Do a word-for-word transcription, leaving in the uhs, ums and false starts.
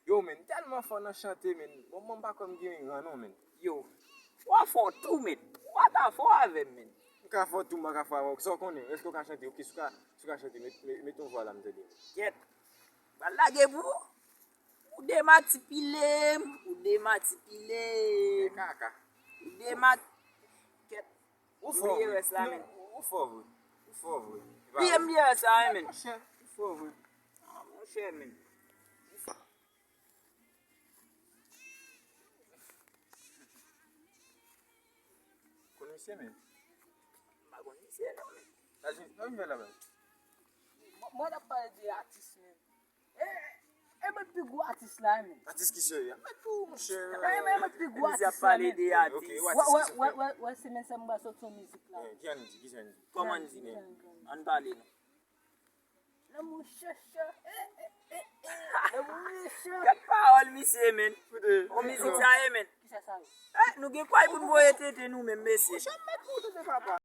Yo, men, m tèlman fò nan chante, men. Bon, mwen pa kwè m gen ran non, men. Yo, w a fò tou, men. W a ta fò avè m, men. M ka fò tou, m pa ka fò avè w. Sa w konnen, èske w ka chante? Ok, si w ka, si w ka chante, met, met, met yon vwa la, m tande. Kèt. Pral lage pou ou. Ou dematipile m, ou dematipile m. Kaka. Ou demat-, kèt. Ou fò vre. Bliye rès la, men. Ou fò vre. Ou fò vre. Bliye, bliye rès la, men. Monchè, ou fò vre. Ah, monchè, men. Konn misye, men. M pa konn misye, non, men. Sa vin, sa vin fè la, men. Mwen, mwen t ap pale de atis, men. E, e mwen pi gwo atis la, men. Atis ki serye. Mwen tou, monchè. E, e mwen pi gwo atis la, men. Misye ap pale de atis. Ok, ou atis ki serye. Wè, wè, wè, wè, semèn sa m pral soti yon mizik la. Eh, ki sa n di, ki sa n di? Kòman n di, men? Ann pale, non. Lanmou chèchè. Eh, eh, eh, eh. Lanmou chèchè. Gad pawòl misye, men. Yon mizik sa ye, men. Kisa sa ye? Eh, nou gen kway pou n voye tete nou menm, mesye. Monchè, mèt pou tete, papa.